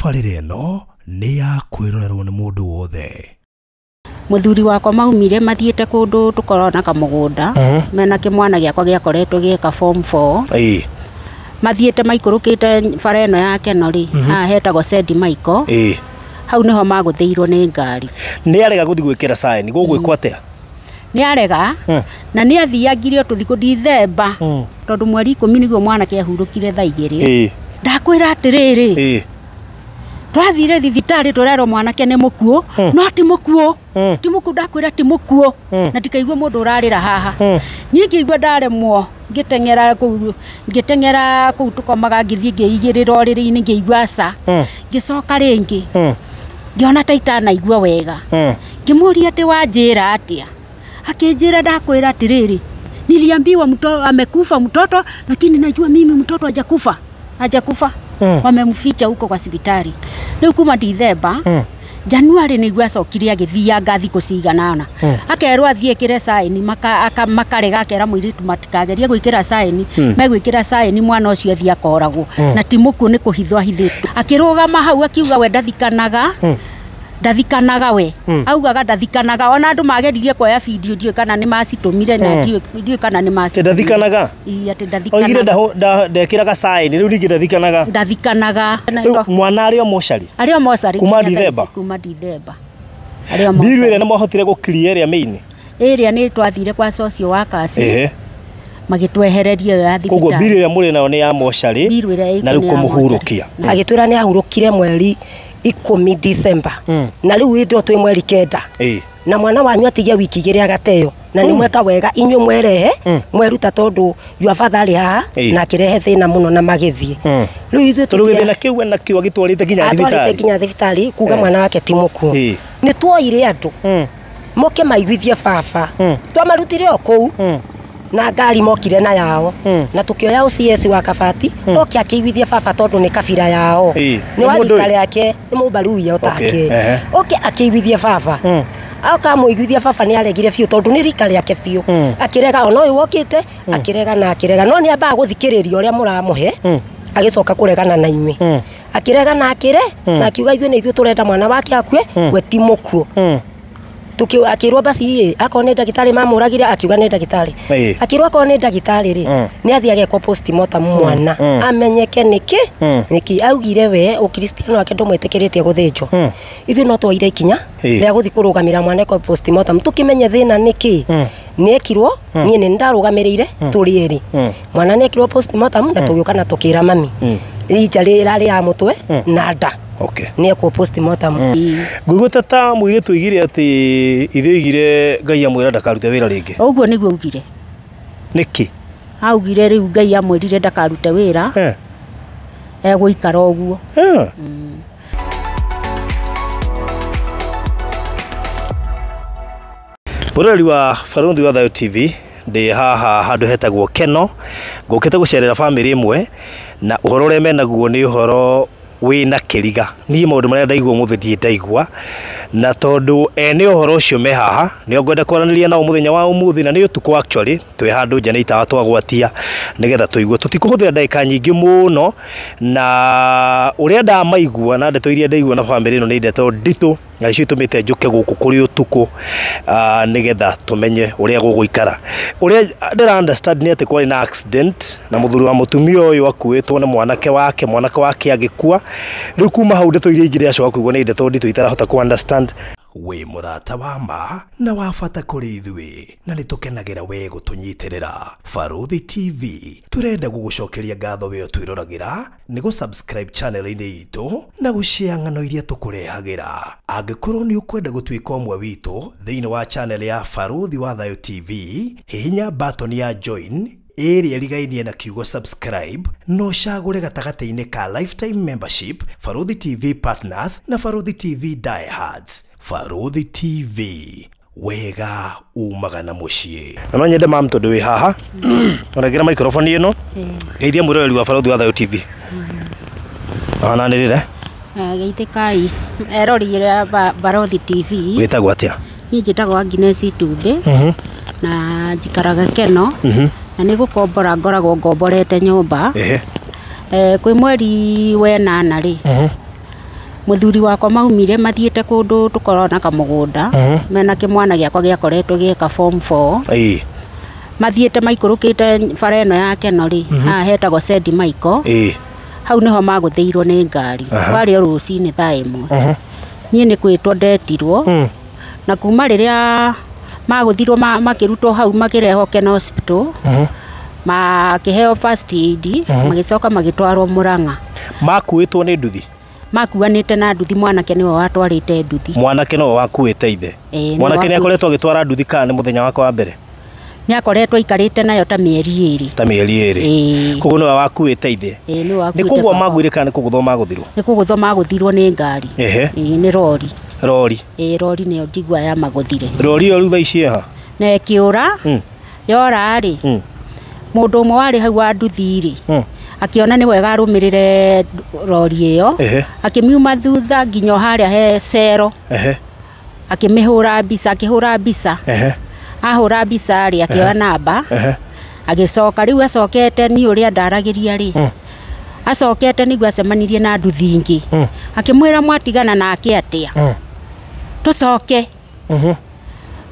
Tabarĩra ĩno nĩ ya kwĩrorerwo nĩ mũndũ wothe. Muthuri wakwa maumire mathiĩte kũndũ tũkoragwo na kamũgũnda mena kĩmwana gĩakwa gĩakoretwo gĩeka form 4. Mathiĩte maikũrũkĩte bara ĩno ya Keno rĩ, haha hetagwo Sendi Michael. Hau nĩho magũthĩirwo nĩ ngari. Nĩ arega gũthiĩ gwĩkĩra sign, gũgwĩkwo atĩa? Nĩ arega na nĩ athiangire tũthikũ Dithemba tondũ mweri 10 nĩguo mwanake ahurũkire thaa 2. Ndakwĩra atĩrĩrĩ, twathire thibitarĩ tũrerwo mwanake nĩ mũkuũ, no ti mũkuũ, ti mũkuũ, ndakwĩra ti mũkuũ, na ndikaigua mũndũ ũrarĩra haha. Niĩ ngĩigua ndaremwo, ngĩteng'era kũu tũkomaga, ngĩthiĩ ngĩigĩrĩra ũrĩrĩ-inĩ, ngĩigua aca. Ngĩcoka rĩngĩ ngĩona ta itanaigua wega, ngĩmũria atĩ wanjĩra atĩa? Akĩnjĩra ndakwĩra atĩrĩrĩ, niliambiwa mtoto amekufa mtoto, lakini najua mimi mtoto hajakufa, hajakufa. Wamemficha huko kwa hospitali. Rĩu kuma Dithemba, January nĩguo acokire agĩthianga thikũ cigana. Akerwo athiĩ ekĩre sign, makarega, akera mũirĩtu matikagerie gwĩkĩra sign, megwĩkĩra sign mwana ũcio athiĩ akoragwo. Na ti mũkuũ nĩ kũhithwo ahithĩtwo. Akĩrũgama hau akiuga we ndathikanaga, ndathikanaga we. Augaga ndathikanaga, ona andũ mageririe kuoya video ndiũĩ kana nĩ macitũmire na ndiũĩ kana nĩ macitũmire. Ndathikanaga? Ii, atĩ ndathikanaga. Oigire ndekĩraga sign, rĩu rĩngĩ ndathikanaga. Ndathikanaga. Rĩu mwana arĩ o mocarĩ? Arĩ o mocarĩ. Kuma Dithemba? Kuma Dithemba. Arĩ o mocarĩ. Mbiru ĩrĩa nĩ mwahotire gũkiria ĩrĩa main? Ĩrĩa nĩ twathire kwa socio wa kasi. Magĩtwehereria ĩyo ya thibitarĩ. Koguo mbiru ĩrĩa mũrĩ nayo nĩ ya mocarĩ na rĩu kũmũhurũkia. Agĩtwĩra nĩ ahurũkire mweri 10 December. Na rĩu ĩndo twĩ mweri 9. Na mwana wanyu atigia wiki 2 agateo. Na nĩ mweka wega inyuĩ mwerehe mweruta tondũ your father arĩ haha na akĩrehe thĩna mũno na magĩthiĩ. Rĩu ithuĩ tondũ gĩthĩna kĩu we nakĩo agĩtwarĩte nginya thibitarĩ. Atwarĩte nginya thibitarĩ kuga mwana wake ti mũkuũ. Nĩ tuoire andũ moke maiguithie baba. Twamarutire o kũu na ngari mokire na yao na tukioya OCS wa Kabati oke akĩiguithia baba tondũ nĩ kabira yao, nĩ wa rika rĩake, nĩ mũmbaruya otake, oke akĩiguithia baba. Akamũiguithia baba nĩ aregire biũ tondũ nĩ rika rĩake biũ, akĩrega ona ũyũ wokĩte akĩrega na akĩrega, no nĩ ambaga gũthikĩrĩria ũrĩa mũramũhe, agĩcoka kũregana na inyuĩ, akĩrega na akĩre na akiuga ithuĩ nĩ ithuĩ tũrenda mwana wake akue, we ti mũkuũ. Akĩrwo basi ĩ akorwo nĩ ndagĩtarĩ mamũragire, akiuga nĩ ndagĩtarĩ. Akĩrwo akorwo nĩ ndagĩtarĩ rĩ, nĩ athiĩ agekwo postmortem mwana amenyeke nĩkĩ nĩkĩ. Augire we ũkristiano wake ndũmwĩtĩkĩrĩtie gũthĩnjwo. Ithuĩ no twoire ikinya rĩa gũthiĩ kũrũgamĩra mwana ekwo postmortem tũkĩmenye thĩna nĩkĩ. Nĩekirwo, niĩ nĩ ndarũgamĩrĩire tũrĩ erĩ. Mwana nĩekirwo postmortem na tũgĩũka na tũkĩra mami injury ĩrarĩ ya mũtwe na nda. Nĩekwo postmortem. Ngũigua ta mũirĩtu oigire atĩ ithe oigire Ngai amwĩra ndakarute wĩra rĩngĩ. Ũguo nĩguo augire. Nĩkĩ? Augire rĩu Ngai amwĩrire ndakarute wĩra, egũikara ũguo. Mũrori wa Barũthi wa Thayũ TV, ndĩ haha handũ hetagwo Keno, ngũkĩte gũcerera bamĩrĩ ĩmwe na ũhoro ũrĩa menaguo nĩ ũhoro wĩna kĩriga. Niĩ maũndũ marĩa ndaigua ũmũthĩ ndirĩ ndaigua, na tondũ ene ũhoro ũcio me haha nĩo ngwenda kwaranĩria nao mũthenya wa ũmũthĩ, na nĩ ũtukũ actually twĩ handũ nja nĩ itawa twagwatia nĩgetha tũigue. Tũtikũhũthĩra ndagĩka nyingĩ mũno, na ũrĩa ndamaigua na ndeto iria ndaigua na bamĩrĩ ĩno nĩ ndeto nditũ, na icio itũmĩte njũke gũkũ kũrĩ ũtukũ nĩgetha tũmenye ũrĩa gũgũikara. Ũrĩa ndĩra understand nĩ atĩ kwarĩ na accident na mũthuri wa mũtumia ũyũ akuĩtwo nĩ mwanake wake, mwanake wake agĩkua. Rĩu kuma hau ndeto iria ingĩ ndĩracoka kũigua nĩ ndeto nditũ itarahota kũ understand. Wĩ mũrata wa ma na wa bata kũrĩ ithuĩ, na nĩ tũkenagĩra we gũtũnyitĩrĩra. Barũthi TV tũrenda gũgũcokeria ngatho we ũtwĩroragĩra nĩ gũ subscribe channel-inĩ itũ na gũshare ng'ano iria tũkũrehagĩra. Angĩkorwo nĩ ũkwenda gũtuĩka ũmwe witũ thĩinĩ wa channel ya Barũthi wa Thayũ TV, hihinya button ya join ĩrĩa ĩrigainie na kiugo subscribe, no ũcagũre gatagatĩ-inĩ ka lifetime membership, Barũthi TV partners na Barũthi TV diehards. Barũthi TV, wega umaga na mũciĩ. Na no nyende mam tondũ wĩ haha, onagĩra microphone ĩno, geithia mwĩroreri wa Barũthi wa Thayũ TV. Ananĩrĩre. Geithĩkai erori a Barũthi TV. Wĩtagwo atĩa? Niĩ njĩtagwo Agnes Itumbĩ na njikaraga Keno na nĩ gũkombora ngoragwo ngomborete nyũmba. Kwĩ mweri wa 8 rĩ, Muthuri wakwa maumire mathiete kundu tukorona kamugunda mena kimwana giakwa giakoretwo gieka form 4 mathiete maikurukite bara eno yake no ri haha hetagwo Sedi Michael hau niho maguthiirwo ni ngari kwari rucini thaa imwe nie ni kwitwo ndetirwo na kuma riria maguthirwo makirutwo hau makirehwo Keno Hospital makiheo first aid magicoka magitwarwo Murang'a makuitwo ni nduthi makuanite na nduthi mwanake niwe watwarite nduthi mwanake niwe wakuite ithe mwanake ni akoretwo agitwara nduthi kana ni muthenya wakwa wa mbere ni akoretwo aikarite nayo ta mieri iri koguo niwe wakuite ithe ni kugwa magwire kana ni kuguthwo maguthirwo ni kuguthwo maguthirwo ni ngari ni rori rori niyo ndigwa ya maguthire rori yo riu thaa ici ha na ikiura yora ri mundu umwe wari hau wa nduthi ri akiona ni wega arumirire rori iyo akimiuma thutha nginya haria he cero akimihura mbica akihura mbica ahura mbica ri akioya namba agicoka riu acokete ni uria ndaragiria ri acokete niguo acemanirie na nduthi ingi akimwira mwatigana nake atia tucoke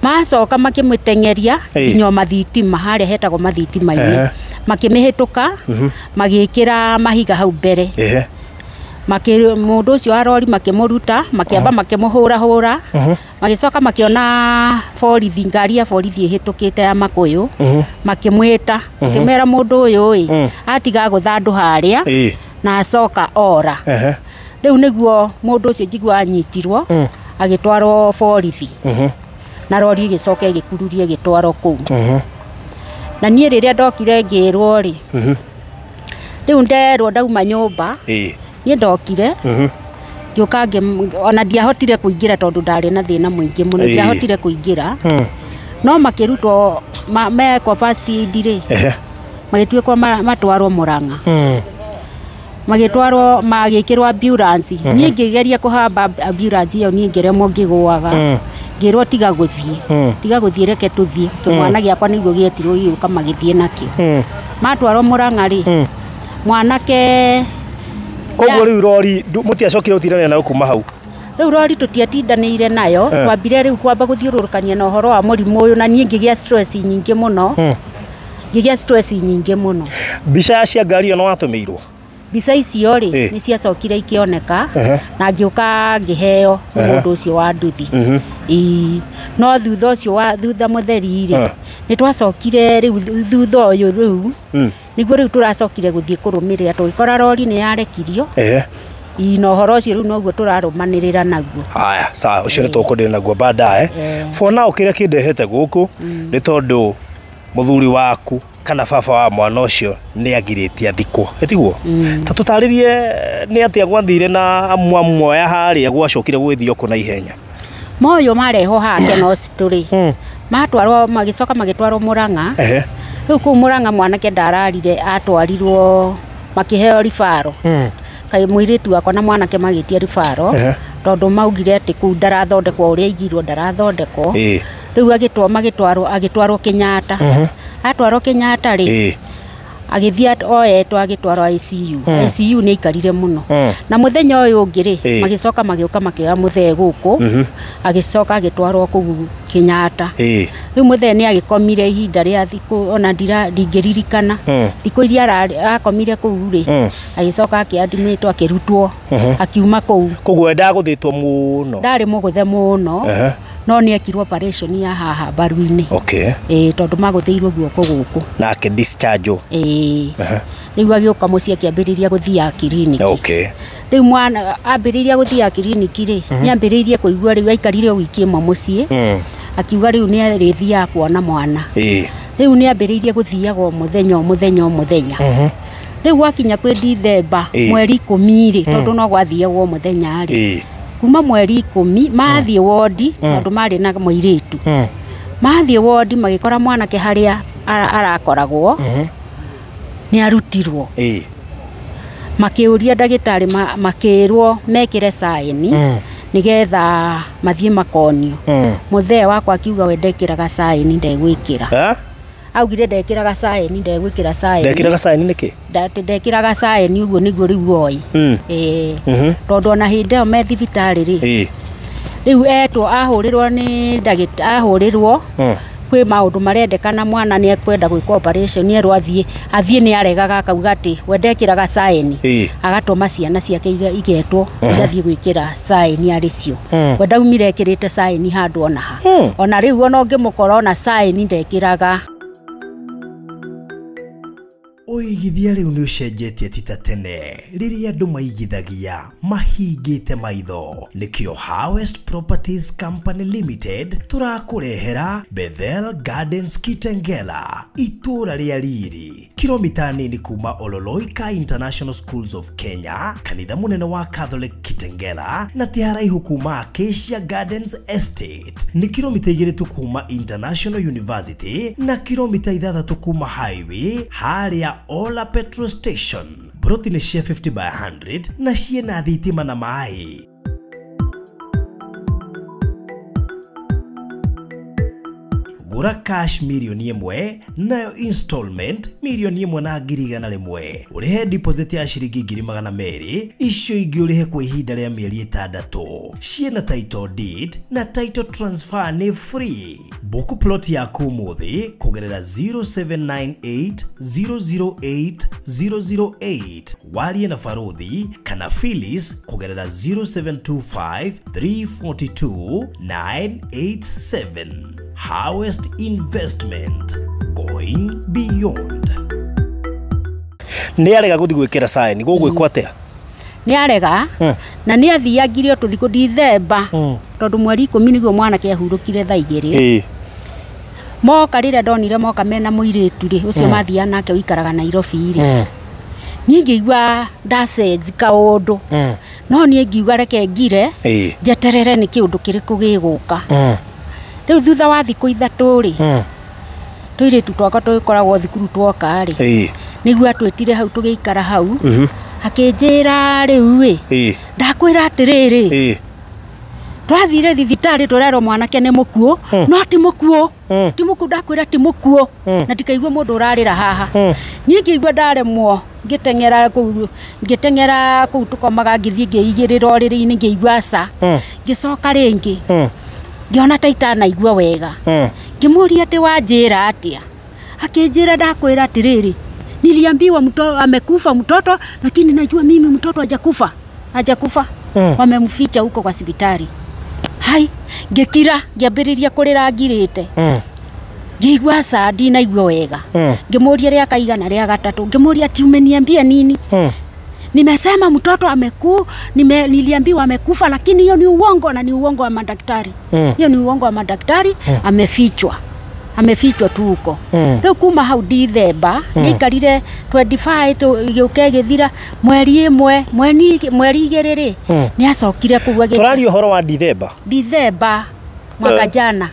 macoka makimwitengeria nginya mathitima haria hetagwo mathitima-ini makimihituka magikira mahiga hau mbere mundu ucio wa rori makimuruta makiamba makimuhura hura magicoka makiona borithi ngari ya borithi ihitukite ya makuyu makimwita makimera mundu uyu i atiga gutha andu haria na acoka ora riu niguo mundu ucio njigua anyitirwo agitwarwo borithi na rori igicoka igikururia igitwarwo kuu na nie riria ndokire ngirwo ri riu nderwo ndauma nyumba nie ndokire ngiuka ona ndiahotire kuingira tondu ndari na thina muingi muno ndiahotire kuingira no makirutwo mekwo first aid ri magituikwo matwarwo Murang'a magitwarwo magikirwo ambulance nie ngigeria kuhamba ambulance iyo nie ngiremwo ngiguaga ngirwo tiga guthie reke tuthie kimwana giakwa niguo gietirwo giuka magithie nakio matwarwo Murang'a ri mwanake koguo riu rori mutiacokire gutirania nayo kuma hau riu rori tutiatindanire nayo twambire riu kwamba guthiururukania na uhoro wa murimu uyu na nie ngigia stress nyingi muno mbica cia ngari iyo no watumiirwo mbica icio ri ni ciacokire ikioneka na ngiuka ngiheo mundu ucio wa nduthi no thutha ucio wa thutha mutheri ri ni twacokire riu thutha uyu riu niguo riu turacokire guthie kurumirira tugikora rori ni yarekirio na uhoro ucio riu noguo turarumanirira naguo haya sawa ucio ni tukundira naguo baadaye for now kiria kindehete guku ni tondu muthuri waku kana baba wa mwana ucio ni agiritie athikwo etiguo ta tutaririe ni atia gwathire na mwamuoya haria gwacokire gwithio kuna ihenya moyo mareho haha Keno Hospital ri matwarwo magicoka magitwarwo Murang'a riu kuu Murang'a mwanake ndararire atwarirwo makiheo ribaro kai muiritu wakwa na mwanake magitie ribaro tondu maugire ati kuu ndarathondekwo uria aigirwo ndarathondekwo riu agitwo magitwarwo agitwarwo Kenyatta atwarwo Kenyatta ri agithia oetwo agitwarwo ICU ICU ni aikarire muno na muthenya uyu ungi ri magicoka magiuka makioya muthee guku agicoka agitwarwo kuu Kenyatta riu muthee ni agikomire ihinda ria thiku ona ndingiririkana thiku iria akomire kuu ri agicoka akiadimitwo akirutwo akiuma kuu koguo endaguthitwo muno ndari muguthe muno no ni ekirwo operation ya haha mbaru-ini tondu maguthiirwo guoko guku na ake discharge riu agiuka mucii akiambiriria guthia kiriniki riu mwana ambiriria guthia kiriniki ri ni ambiririe kuigua riu aikarire wiki imwe mucii akiuga riu ni arithiaga kuona mwana riu ni ambiririe guthiaga muthenya muthenya muthenya riu gwakinya kwi Dithemba mweri 10 ri tondu no gwathiagwo muthenya ri kuma mweri 10 mathie wodi tondu mari na muiritu mathie wodi magikora mwanake haria arakoragwo ni arutirwo makiuria ndagitari makirwo mekire saini nigetha mathie makonio muthee wakwa akiuga we ndekiraga saini ndegwikira Augire ndekĩraga saini ndegwĩkĩra saini. Ndekĩraga saini nĩkĩ? Ndekĩraga saini ũguo nĩguo rĩu oĩ. Ĩĩ. Tondũ ona hĩndĩ ĩyo me thibitarĩ rĩ. Rĩu etwo ahũrĩrwo nĩ ndagĩtarĩ ahũrĩrwo. Kwĩ maũndũ marendekana mwana nĩ ekwenda gwĩkwo operation erwo athiĩ nĩ aregaga akauga atĩ we ndekĩraga saini. Agatũma ciana ciake igetwo igathiĩ gwĩkĩra saini arĩ cio. We ndaumire ekĩrĩte saini handũ ona ha. Ona rĩu ona ũngĩmũkora ona saini ndekĩraga. Ũigithia rĩu nĩ ũcenjetie ti ta tene rĩrĩa andũ maigithagia mahingĩte maitho. Nĩkĩo Harvest Properties Company Limited tũrakũrehera Bethel Gardens Kitengela, itũũra rĩa riri, kilomita nini kuma Ololoika International Schools of Kenya, kanitha mũnene wa Catholic Kitengela, na ti haraihu kuma Acacia Gardens Estate. Nĩ kilomita 2 tu kuma International University na kilomita 6 kuma highway harĩa Ola Petrol Station. Broti nĩ cia 50 by 100 na ciĩna thitima na maĩ. Gũra cash 1,000,000 nayo installment 1,100,000. Ũrĩhe deposit ya ciringi 200,000, icio ingĩ ũrĩhe kwa ihinda rĩa mĩeri 6. Ciĩna title deed na title transfer nĩ free. Book plot yaku ũmũthĩ kũgerera 0798 008 008. Warie na Farodhi kana Phyllis kũgerera 0725 342 987. Harvest Investment, going beyond. Nĩ arega gũthiĩ gwĩkĩra saini gũgwĩkwo atĩa? Nĩ arega na nĩ athiangire tũthikũ Dithemba tondũ mweri 10 nĩguo mwanake ahurũkire thaa 2. Moka rĩrĩa ndonire moka mena mũirĩtu rĩ ũcio mathiaga nake ũikaraga Nairobi rĩ. Niĩ ngĩigua ndacenji kaũndũ. No niĩ ngiuga reke ngire njeterere nĩ kĩũndũ kĩrĩkũ gĩgũka. Rĩu thutha wa thikũ 3 rĩ tũirĩtu twakwa tũgĩkoragwo thukuru twoka rĩ nĩguo atwĩtire hau tũgĩikara hau akĩnjĩra rĩu ĩ ndakwĩra atĩrĩrĩ twathire thibitarĩ tũrerwo mwanake nĩ mũkuũ no ti mũkuũ ti mũkuũ ndakwĩra ti mũkuũ na ndikaigua mũndũ ũrarĩra haha. Niĩ ngĩigua ndaremwo ngĩteng'era kũu tũkomaga ngĩthiĩ ngĩigĩrĩra ũrĩrĩ-inĩ ngĩigua aca. Ngĩcoka rĩngĩ ngĩona ta itanaigua wega. Ngĩmũria atĩ wanjĩra atĩa? Akĩnjĩra ndakwĩra atĩrĩrĩ niliambiwa mtoto amekufa mtoto, lakini najua mimi mtoto hajakufa. Hajakufa. Wamemficha huko kwa hospitali. Hai, ngĩkira ngĩambĩrĩria kũrĩra ngirĩte. Ngĩigua aca ndinaigua wega. Ngĩmũria rĩa kaigana rĩa gatatũ. Ngĩmũria ati umeniambia nini? Nimesema mtoto niliambiwa amekufa, lakini hiyo ni uongo na ni uongo wa madaktari. Hiyo ni uongo wa madaktari, amefichwa. Amefichwa tu huko. Rĩu kuma hau Dithemba, nĩikarire 25 gĩũke gĩthira mweri 1, mweri 2 rĩ, nĩacokire kũu agĩka. Tũraria ũhoro wa Dithemba. Dithemba mwaka jana.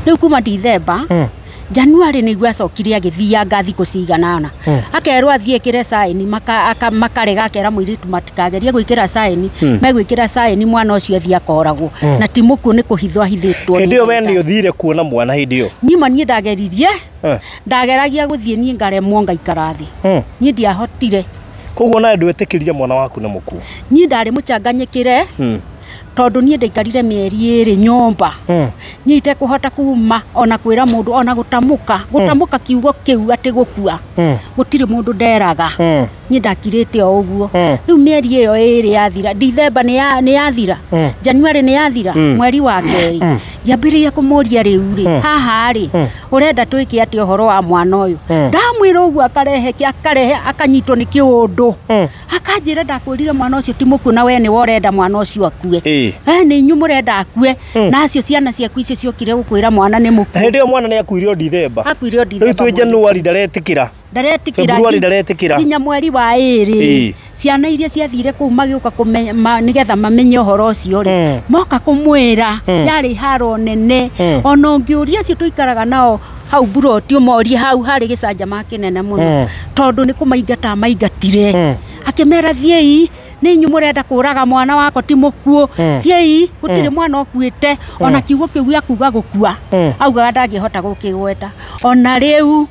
Rĩu kuma Dithemba, January nĩguo acokire agĩthianga thikũ cigana ũna. Akerwo athiĩ ekĩre saini makarega akera mũirĩtu matikagerie gwĩkĩra saini, megwĩkĩra saini mwana ũcio athiĩ akoragwo. Na ti mũkuũ nĩ kũhithwo ahithĩtwo. Hĩndĩ ĩyo we nĩ ũthire kuona mwana hĩndĩ ĩyo? Niĩ ma niĩ ndageririe, ndageragia gũthiĩ niĩ ngaremwo ngaikara thĩ. Niĩ ndiahotire. Koguo nawe ndwetĩkĩrire mwana waku nĩ mũkuũ? Niĩ ndarĩ mũchanganyĩkĩre. Tondũ niĩ ndaikarire mĩeri 2 nyũmba. Niĩ itekũhota kuma ona kwĩra mũndũ ona gũtamũka gũtamũka kiugo kĩu atĩ gũkua. Gũtirĩ mũndũ nderaga. Niĩ ndakirĩte o ũguo. Rĩu mĩeri ĩyo 2 yathira, Dithemba nĩ yathira, January nĩ yathira, mweri wa 2. Ngĩambĩrĩria kũmũria rĩu rĩ, haha rĩ, ũrenda twĩke atĩa ũhoro wa mwana ũyũ? Ndamwĩra ũguo akarehe akarehe akanyitwo nĩ kĩũndũ. Akanjĩra ndakwĩrire mwana ũcio ti mũkuũ na we nĩwe ũrenda mwana ũcio akue. Nĩ inyuĩ mũrenda akue na acio ciana ciaku icio ciokire gũkwĩra mwana nĩ mũkuũ. Hĩndĩ ĩyo mwana nĩ akuire o Dithemba. Akuire o Dithemba. Rĩu twĩ January ndaretĩkĩra. Ndaretĩkĩra. February ndaretĩkĩra. Nginya mweri wa 2. Ciana iria ciathire kũu magĩũka kũmenya nĩgetha mamenye ũhoro ũcio rĩ. Moka kũmwĩra yarĩ haro nene. Ona ũngĩũria acio tũikaraga nao hau buroti ũmorie hau harĩ gĩcanjama kĩnene mũno. Tondũ nĩ kũmaingata maingatire. Akĩmera thiĩi Nĩ inyuĩ mũrenda kũraga mwana wakwa ti mũkuũ. Thiĩi gũtirĩ mwana ũkuĩte ona kiugo kĩu gĩa kuga gũkua. Augaga ndangĩhota gũkĩgweta. Ona rĩu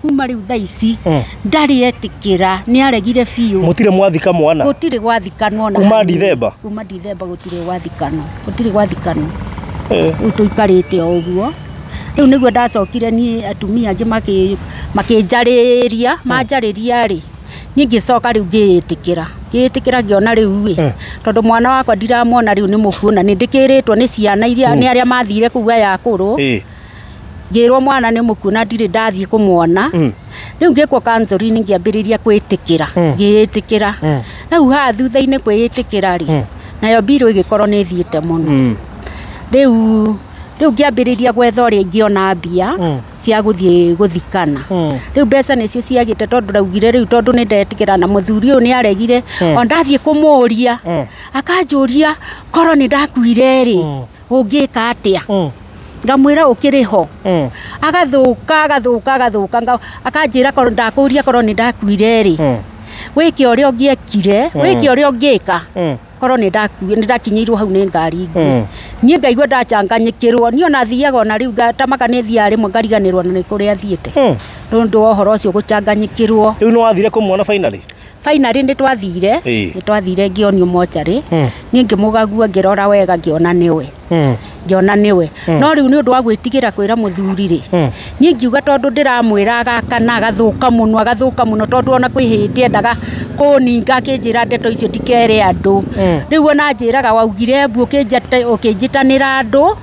kuma rĩu thaa ici ndarĩ etĩkĩra nĩ aregire biũ. Mũtirĩ mwathika mwana? Gũtirĩ gwathikanwo na kuma Dithemba? Kuma Dithemba gũtirĩ gwathikanwo. Gũtirĩ gwathikanwo. Rĩu tũikarĩte o ũguo. Rĩu nĩguo ndacokire niĩ atumia angĩ makĩnjarĩria, manjarĩria rĩ. Niĩ ngĩcoka rĩu ngĩĩtĩkĩra. Ngĩĩtĩkĩra ngĩona rĩu ĩ tondũ mwana wakwa ndiramwona rĩu nĩ mũkuũ na nĩ ndĩkĩrĩtwo nĩ ciana iria nĩ arĩa mathire kũu aya akũrũ. Ngĩrwo mwana nĩ mũkuũ na ndirĩ ndathiĩ kũmuona. Rĩu ngĩkwo counseling ngĩambĩrĩria kwĩtĩkĩra. Ngĩĩtĩkĩra. Rĩu haha thutha-inĩ kwĩĩtĩkĩra rĩ nayo mbirũ ĩgĩkorwo nĩ ĩthiĩte mũno. Rĩu ngĩambĩrĩria gwetha ũrĩa ingĩona mbia cia gũthiĩ gũthikana. Rĩu mbeca nĩcio ciagĩte tondũ ndaugire rĩu tondũ nĩ ndetĩkĩra na mũthuri ũyũ nĩ aregire o ndathiĩ kũmũũria akanjũria korwo nĩ ndakuire rĩ ũngĩka atĩa. Ngamwĩra ũkĩrĩ ho. Agathũka agathũka agathũka akanjĩra korwo ndakũria korwo nĩ ndakuire rĩ wĩke ũrĩa ũngĩekire wĩke ũrĩa ũngĩka korwo nĩ ndakinyĩirwo hau nĩ ngari ingĩ. Niĩ ngaigua ndachanganyĩkĩrwo niĩ ona thiaga ona rĩu tamaka nĩ thiaga rĩmwe ngariganĩrwo na nĩ kũrĩa thiĩte. Tondũ wa ũhoro ũcio gũchanganyĩkĩrwo. Rĩu nĩ wathire kũmuona finally? Finally nĩ twathire. Nĩ twathire ngĩonio mocarĩ. Niĩ ngĩmũgagua ngĩrora wega ngĩona nĩwe. Ngĩona nĩwe. No rĩu nĩ ũndũ wa gwĩtigĩra kwĩra mũthuri rĩ. Niĩ ngiuga tondũ ndĩramwĩra agakana agathũka mũno tondũ ona kwĩ hĩndĩ endaga kũninga akĩnjĩra ndeto icio ndikere andũ. Rĩu ona njĩraga waugire mbu ũkĩnjĩtanĩra andũ.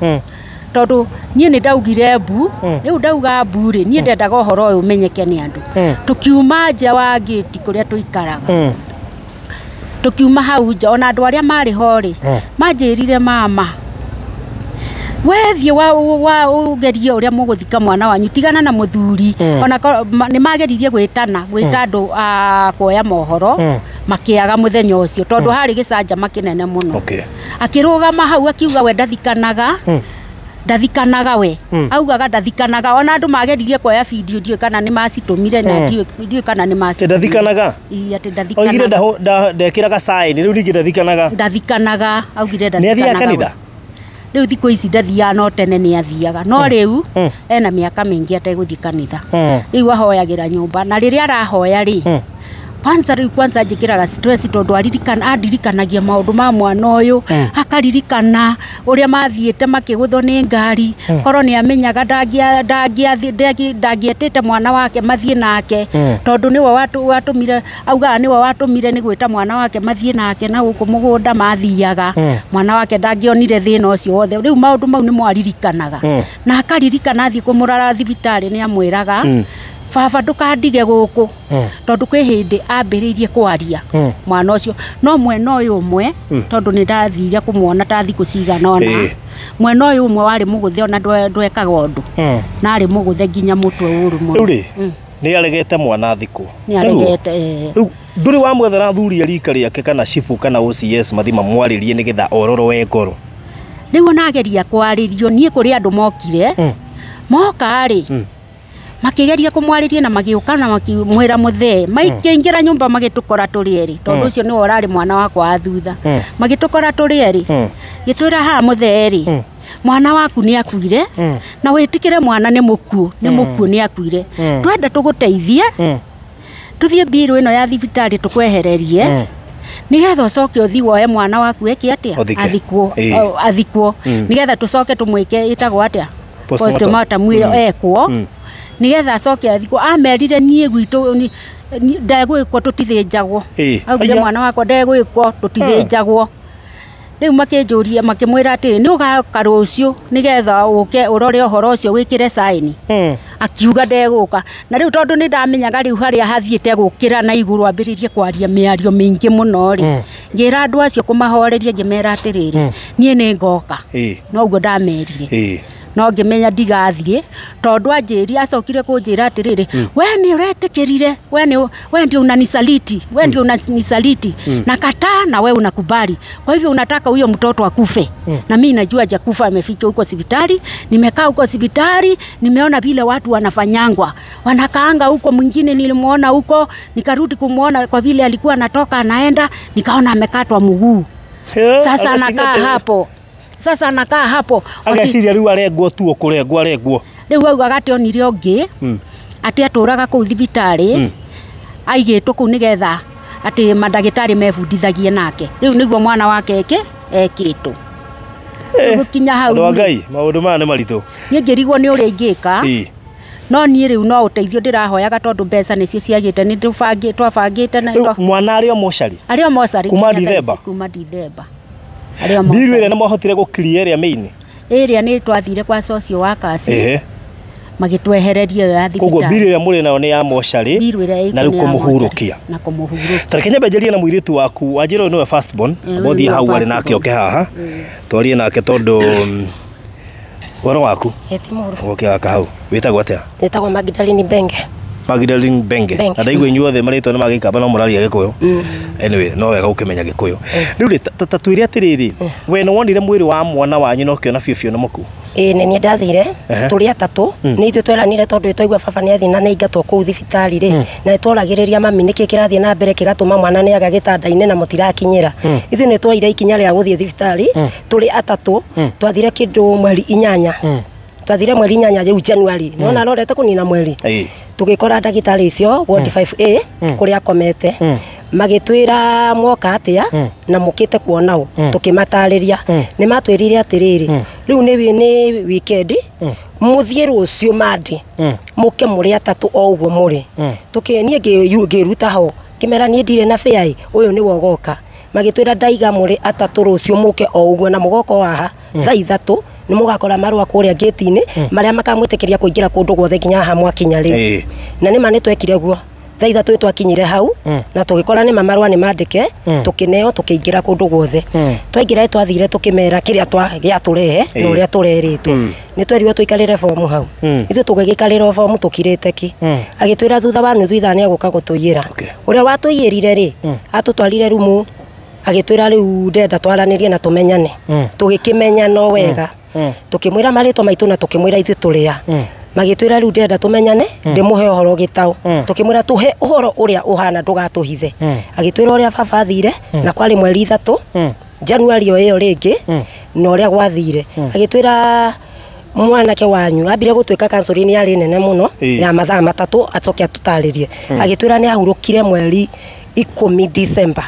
Tondũ niĩ nĩ ndaugire mbu. Rĩu ndauga mbu rĩ niĩ ndendaga ũhoro ũyũ ũmenyeke nĩ andũ. Tũkiuma nja wa gĩti kũrĩa tũikaraga. Tũkiuma hau nja ona andũ arĩa marĩ ho rĩ manjĩrire mama wethiĩ wa ũgerie ũrĩa mũgũthika mwana wanyu tigana na mũthuri. Ona nĩ mageririe gwĩtana gwĩta andũ a kuoya mohoro makĩaga mũthenya ũcio tondũ harĩ gĩcanjama kĩnene mũno. Akĩrũgama hau akiuga we ndathikanaga. Ndathikanaga we. Augaga ndathikanaga ona andũ mageririe kuoya video ndiũĩ kana nĩ macitũmire na ndiũĩ kana nĩ macitũmire. Ndathikanaga? Ii atĩ ndathikanaga. Oigire ndekĩraga sign rĩu rĩngĩ ndathikanaga. Ndathikanaga augire ndathikanaga. Nĩ athiaga kanitha? Rĩu thikũ ici ndathiaga no tene nĩ athiaga no rĩu ena mĩaka mĩingĩ ategũthiĩ kanitha. Rĩu ahoyagĩra nyũmba na rĩrĩa arahoya rĩ kwanza rĩu kwanza njĩkĩraga stress tondũ aririkana andirikanagia maũndũ ma mwana ũyũ akaririkana ũrĩa mathiĩte makĩgũthwo nĩ ngari korwo nĩ amenyaga ndangĩetĩte mwana wake mathiĩ nake tondũ nĩwe watũmire augaga nĩwe watũmire nĩ gwĩta mwana wake mathiĩ nake na gũkũ mũgũnda mathiaga mwana wake ndangĩonire thĩna ũcio wothe. Rĩu maũndũ mau nĩmo aririkanaga na akaririkana athiĩ kũmũrora thibitarĩ nĩ amwĩraga baba ndũkandige gũkũ tondũ kwĩ hĩndĩ ambĩrĩirie kwaria mwana ũcio no mwena ũyũ ũmwe tondũ nĩ ndathire kũmuona ta thikũ cigana ũna mwena ũyũ ũmwe warĩ mũgũthe ona ndwekaga ũndũ na arĩ mũgũthe nginya mũtwe ũru mũno. Rĩu rĩ nĩ aregete mwana thikũ. Nĩ aregete. Rĩu ndũrĩ wamwethera athuri a rika rĩake kana cibũ kana OCS mathiĩ mamwarĩrie nĩgetha ororoe ngoro? Rĩu ona ageria kwarĩrio niĩ kũrĩ andũ mokire moka rĩ makĩgeria kũmwarĩria na magĩũka na makĩmwĩra mũthee maikĩingĩra nyũmba magĩtũkora tũrĩ erĩ tondũ ũcio nĩwe ũrarĩ mwana wakwa wa thutha magĩtũkora tũrĩ erĩ gĩtwĩra haha mũthee rĩ mwana waku nĩ akuire na wĩtĩkĩre mwana nĩ mũkuũ nĩ mũkuũ nĩ akuire twenda tũgũteithie tũthiĩ mbirũ ĩno ya thibitarĩ tũkwehererie nĩgetha ũcoke ũthiĩ woe mwana waku eke atĩa athikwo athikwo nĩgetha tũcoke tũmwĩke ĩtagwo atĩa postmortem ĩyo ekwo nigetha acoke athikwo. Amerire niĩ gwitũ ndegwĩkwo tũtithĩnjagwo augire mwana wakwa ndegwĩkwo tũtithĩnjagwo. Rĩu makĩnjũria makĩmwĩra atĩrĩ nĩ ũgaka rũciũ nĩgetha ũke ũrore ũhoro ũcio wĩkĩre sign. Akiuga ndegũka na rĩu tondũ nĩ ndamenyaga rĩu harĩa hathiĩte gũkĩra na igũrũ ambĩrĩrie kwaria mĩario mĩingĩ mũno rĩ ngĩra andũ acio kũmahoreria ngĩmera atĩrĩrĩ niĩ nĩ ngoka noguo ndamerire. No ngĩmenya ndigathiĩ tondũ anjĩri acokire kũnjĩra atĩrĩrĩ, we nĩ ũretĩkĩrire, we ndio unanisaliti, we ndio unanisaliti, nakataa na we unakubali, kwa hivyo unataka huyo mtoto akufe. Na mimi najua hajakufa, amefichwa huko hospitali. Nimekaa huko hospitali, nimeona vile watu wanafanyangwa, wanakaanga huko. Mwingine nilimuona huko, nikarudi kumuona kwa vile alikuwa anatoka anaenda, nikaona amekatwa mguu. Sasa anakaa hapo. Sasa anakaa hapo. Ageciria riu arengwo tu kurengwo arengwo. Riu augaga ati onire ũngĩ atĩ atũraga kũu thibitarĩ, aigĩtwo kũu nĩgetha atĩ mandagĩtarĩ mebundithagie nake. Rĩu nĩguo mwana wake ekĩtwo. Gũkinya hau. Andũ a Ngai, maũndũ maya nĩ maritũ. Niĩ ngĩrigwo nĩ ũrĩa ingĩka. No niĩ rĩu no ũteithio ndĩrahoyaga tondũ mbeca nĩcio ciagĩte, nĩ twabangĩte na mwana arĩ o mocarĩ. Arĩ o mocarĩ kuma Dithemba. Kuma Dithemba. Mbiru ĩrĩa nĩ mwahotire gũkiria ĩrĩa main? Ĩrĩa nĩ twathire kwa social workers. Magĩtwehereria ĩyo ya thibitarĩ. Koguo mbiru ĩrĩa mũrĩ nayo nĩ ya mocarĩ na rĩu kũmũhurũkia. Na kũmũhurũkia. Ta reke nyambe njarie na mũirĩtu waku, wanjĩra ũyũ nĩwe first born, ambothiĩ hau arĩ nake oke haha. Twarie nake tondũ ũhoro waku? Ti mũru. Ũke gaka hau. Wĩtagwo atĩa? Njĩtagwo Magdalene Benge. Magdalene Benge. Na ndaigua inyuothe marĩtwa nĩ ma Gĩkamba no mũraria Gĩkũyũ. Anyway, no wega ũkĩmenya Gĩkũyũ. Rĩu rĩ, ta twĩre atĩrĩrĩ, we nĩ wonire mwĩrĩ wa mwana wanyu na ũkĩona biũ biũ nĩ mũkuũ? Ĩĩ nĩ niĩ ndathire, tũrĩ atatũ, nĩ ithuĩ tweranire tondũ twaigua baba nĩ athiĩ na nĩ aingatwo kũu thibitarĩ rĩ, na nĩtworagĩrĩria mami nĩkĩ kĩrathiĩ na mbere kĩgatũma mwana nĩ aga gĩtanda-inĩ na mũtirakinyĩra. Ithuĩ nĩ twoire ikinya rĩa gũthiĩ thibitarĩ, tũrĩ atatũ, twathire kĩndũ mweri 8. Twathire mweri 8 rĩu January, nĩwona arorete kũnina mweri. Tũgĩkora ndagĩtarĩ icio ward 5A kũrĩa akomete, magĩtwĩra mwoka atĩa na mũkĩte kuona ũ, tũkĩmatarĩria. Nĩ matwĩrire atĩrĩrĩ, rĩu nĩ weekend, mũthiĩ rũciũ Monday, mũke mũrĩ atatũ o ũguo mũrĩ. Niĩ ngĩruta ho, ngĩmera niĩ ndirĩ na fare, ũyũ nĩwe ũgoka. Magĩtwĩra ndaiga mũrĩ atatũ rũciũ mũke o ũguo na mũgoka o haha thaa 3 nĩ mũgakora marũa kũrĩa gate-inĩ marĩa makamwĩtĩkĩria kũingĩra kũndũ guothe nginya haha mwakinya rĩu. Na nĩma nĩ twekire guo. Thaa 3 twakinyire hau na tũgĩkora nĩma marũa nĩ mandĩke, tũkĩneo tũkĩingĩra kũndũ guothe. Twaingĩra twathire tũkĩmera kĩrĩa gĩatũrehe na ũrĩa tũrerĩtwo. Nĩ twerirwo tũikarĩre bomu hau. Ithuĩ tũgĩgĩikarĩra bomu tũkirĩte ki. Agĩtwĩra thutha wa nuthu ithaa nĩ egũka gũtũiyĩra. Ũrĩa watũiyĩrire rĩ, atũtwarire rumu, agĩtwĩra rĩu ndenda twaranĩrie na tũmenyane. Tũgĩkĩmenyana o wega. Tũkĩmwĩra marĩtwa maitũ na tũkĩmwĩra ithuĩ tũrĩ a. Magĩtwĩra rĩu ndĩrenda tũmenyane, ndĩmũhe ũhoro gĩtaũ. Tũkĩmwĩra tũhe ũhoro ũrĩa ũhana ndũgatũhithe. Agĩtwĩra ũrĩa baba athire na kwarĩ mweri 3 January o ĩyo rĩngĩ na ũrĩa gwathire. Agĩtwĩra mwanake wanyu ambire gũtuĩka counseling yarĩ nene mũno ya mathaa 3 acoke atũtarĩrie. Agĩtwĩra nĩ ahurũkire mweri 10 December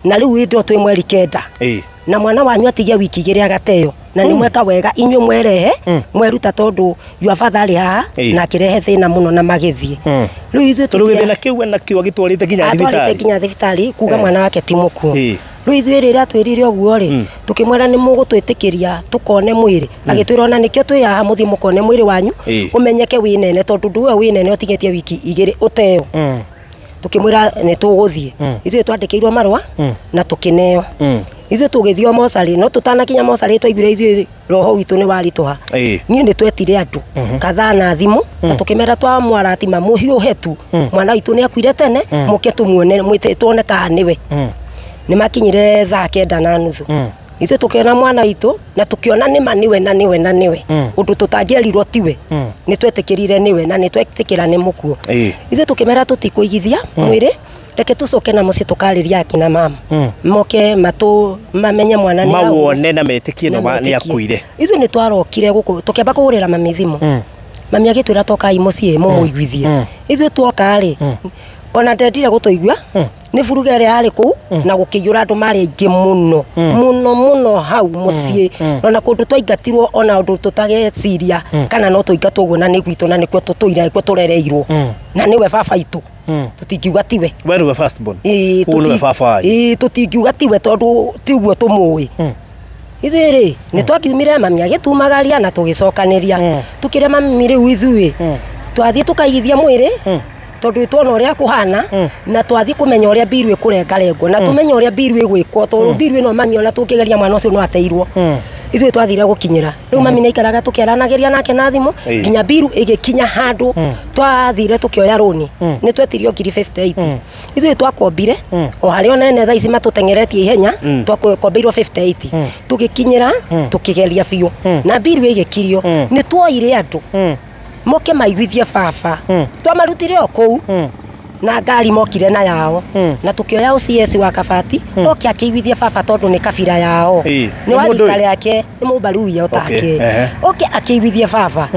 na rĩu ĩndo twĩ mweri 9. Na mwana wanyu atigia wiki 2 agateo na nĩ mweka wega inyuĩ mwerehe mweruta tondũ your father arĩ haha na akĩrehe thĩna mũno na magĩthiĩ. Rĩu ithuĩ tondũ gĩthĩna kĩu enakĩo agĩtwarĩte nginya thibitarĩ. Atwarĩte nginya thibitarĩ kuga mwana wake ti mũkuũ. Rĩu ithuĩ rĩrĩa twĩrire ũguo rĩ, tũkĩmwĩra nĩ mũgũtwĩtĩkĩria tũkone mwĩrĩ. Agĩtwĩra ona nĩkĩo twĩ haha mũthiĩ mũkone mwĩrĩ wanyu ũmenyeke wĩ nene tondũ ndũwe wĩ nene ũtigĩtie wiki 2 ũteo. Tũkĩmwĩra nĩ tũgũthiĩ. Ithuĩ twandĩkĩirwo marũa na tũkĩneo. Ithuĩ tũgĩthiĩ o mocarĩ, no tũtanakinya mocarĩ twaiguire ithuĩ roho witũ nĩ waritũha. Niĩ nĩ twetire andũ kadhaa na thimũ na tũkĩmera twamwaratima mũhiũhe tu, mwana witũ nĩ akuire tene, mũke tũmuone tuone kana nĩwe. Nĩ makinyire thaa 9:30. Ithuĩ tũkĩona mwana witũ na tũkĩona nĩma nĩwe na nĩwe na nĩwe, ũndũ tũtangĩerirwo tiwe. Nĩ twetĩkĩrire nĩwe na nĩ twetĩkĩra nĩ mũkuũ. Ithuĩ tũkĩmera tũtikũigithia mwĩrĩ, reke tũcoke na mũciĩ tũkarĩria akina mama moke matũ mamenye mwana nĩ mawone na metĩkie nĩ akuire. Ithuĩ nĩ twarokire gũkũ tũkĩamba kũhũrĩra mami thimũ. Mami agĩtwĩra tokai mũciĩ mũmũiguithie. Ithuĩ tuoka rĩ, ona ndendire gũtũigua nĩ buruga ĩrĩa yarĩ kũu na gũkĩiyũra andũ marĩ aingĩ mũno mũno mũno hau mũciĩ, ona kũndũ twaingatirwo ona ũndũ tũtageciria kana no tũingatwo ũguo na nĩ gwitũ na nĩkuo tũtũire nĩkuo tũrereirwo na nĩwe baba itũ. Tũtingiuga tiwe. We nĩwe first born. Ũyũ nĩwe baba wanyu. Ĩĩ tũtingiuga tiwe tondũ tiguo tũmũĩ. Ithuĩ rĩ nĩ twakiumire mami agĩtumagaria na tũgĩcokanĩria. Tũkĩre mami rĩu ithuĩ twathiĩ tũkaigithia mwĩrĩ tondũ twona ũrĩa kũhana na twathiĩ kũmenya ũrĩa mbiru ĩkũrengarengwo na tũmenye ũrĩa mbiru ĩgwĩkwo tondũ mbiru ĩno mami ona tũngĩgeria mwana ũcio no ateirwo. Ithuĩ twathire gũkinyĩra rĩu mami nĩaikaraga tũkĩaranagĩria nake na thimũ nginya mbiru ĩgĩkinya handũ twathire tũkĩoya rũni nĩ twetirio 58,000 ithuĩ twakombire o harĩa onene thaa ici matũteng'eretie ihenya twakombeirwo 58,000 tũgĩkinyĩra tũkĩgeria biũ na mbiru ĩgĩkirio nĩ tuoire andũ moke maiguithie baba twamarutire o kũu na ngari mokire na yao na tukioya OCS wa Kabati oke akĩiguithia baba tondũ nĩ kabira yao nĩ wa rika rĩake nĩ mũmbaruya otake oke akĩiguithia baba